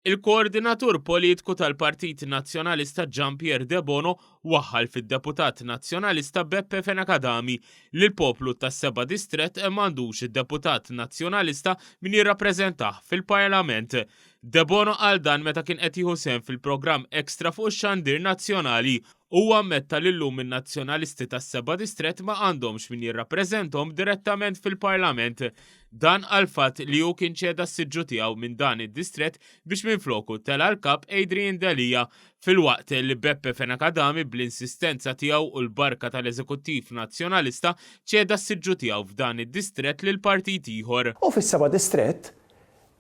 Il-Koordinatur Politku tal-Partit Nazzjonalista Jean Pierre Debono waħħal fid-Deputat Nazzjonalista Beppe Fenech Adami li l-poplu tas-seba' distrett m'għandux deputat Nazzjonalista min jirrappreżentah fil-Parlament. Debono qal dan meta kien qed jieħu sehem fil-programm Extra fuq ix-xandir nazzjonali. Huwa ammetta li llum in-Nazzjonalisti tas-seba' distrett ma għandhomx min jirrappreżenthom direttament fil-Parlament. Dan għall-fatt li hu kien ċeda s-siġġu tiegħu minn dan id-distrett biex minfloku tela' l-Kap Adrian Delia, filwaqt li Beppe Fenech Adami bl-insistenza tiegħu u l-barka tal-Eżekuttiv Nazzjonalista ċeda s-siġġu tiegħu f'dan id-distrett lil partit ieħor. U fis-seba' distrett,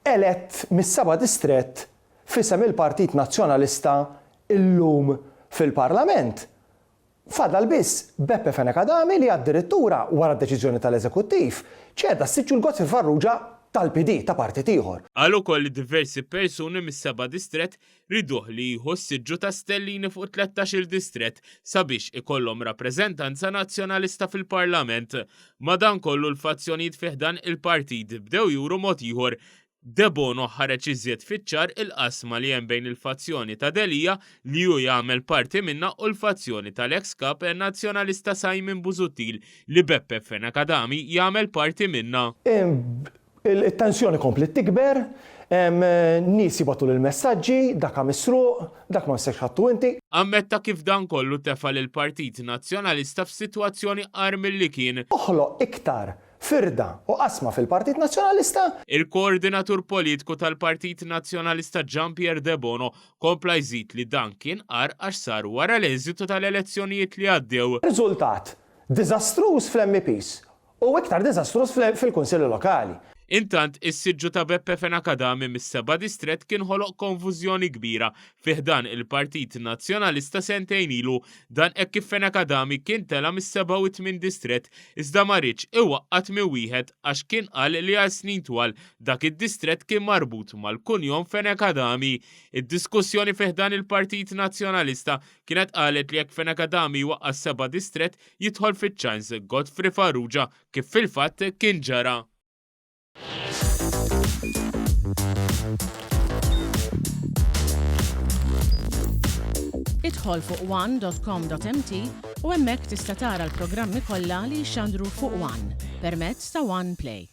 elett mis-seba' distrett f'isem il-Partit Nazzjonalista llum fil-Parlament, Fadal biss Beppe Fenech Adami li addirittura, wara d-deċiżjoni tal-Eżekuttiv, ċeda s-siġġu 'l Godfrey Farrugia tal-PD, ta' partit ieħor. Qal ukoll li diversi persuni mis-seba' distrett riduh li jieħu s-siġġu ta' Stellini fuq tlettax-il distrett sabiex ikollhom rappreżentanza Nazzjonalista fil-Parlament. Madankollu l-fazzjonijiet fi ħdan il-partit bdew juru mod ieħor Debono ħareġ iżjed fiċ-ċar il-qasma li hemm bejn il-fazzjoni ta' Delia li hu jagħmel parti minnha u l-fazzjoni tal-eks Kap Nazzjonalista Simon Busuttil li Beppe Fenech Adami jagħmel parti minnha. It-tensjoni kompliet tikber, nies jibgħatuli l-messaġġi, dak misruq, dak ma missekx ħadtu inti. Ammetta kif dan kollu tefa' lill-Partit Nazzjonalista f'sitwazzjoni agħar milli kien. Oħloq iktar Firda u qasma fil-Partit Nazzjonalista. Il-Koordinatur Politku tal-Partit Nazzjonalista Jean Pierre Debono kompla jżid li dan kien agħar għax sar wara l-eżitu tal-elezzjonijiet li għaddew. Riżultat diżastruż fl-MEPs u iktar diżastruż fil-Kunsilli Lokali. Intant, is-siġġu ta' Beppe Fenech Adami mis-seba' distrett kien ħoloq konfużjoni kbira fi ħdan il-Partit Nazzjonalista sentejn ilu. Dan hekk kif Fenech Adami kien tela' mis-seba' u t-tmien distrett iżda ma riedx iwaqqa' tmien wieħed għax kien qal li għal snin twal dak id-distrett kien marbut mal-kunjom Fenech Adami. Id-diskussjoni fi ħdan il-Partit Nazzjonalista kienet qalet li jekk Fenech Adami jwaqqa' s-seba' distrett jidħol fiċ-ċans Godfrey Farrugia kif fil-fatt kien ġara. Idħol fuq one.com.mt u hemmhekk tista' tara l-programmi kollha li jixxandru fuq One permezz ta' One Play.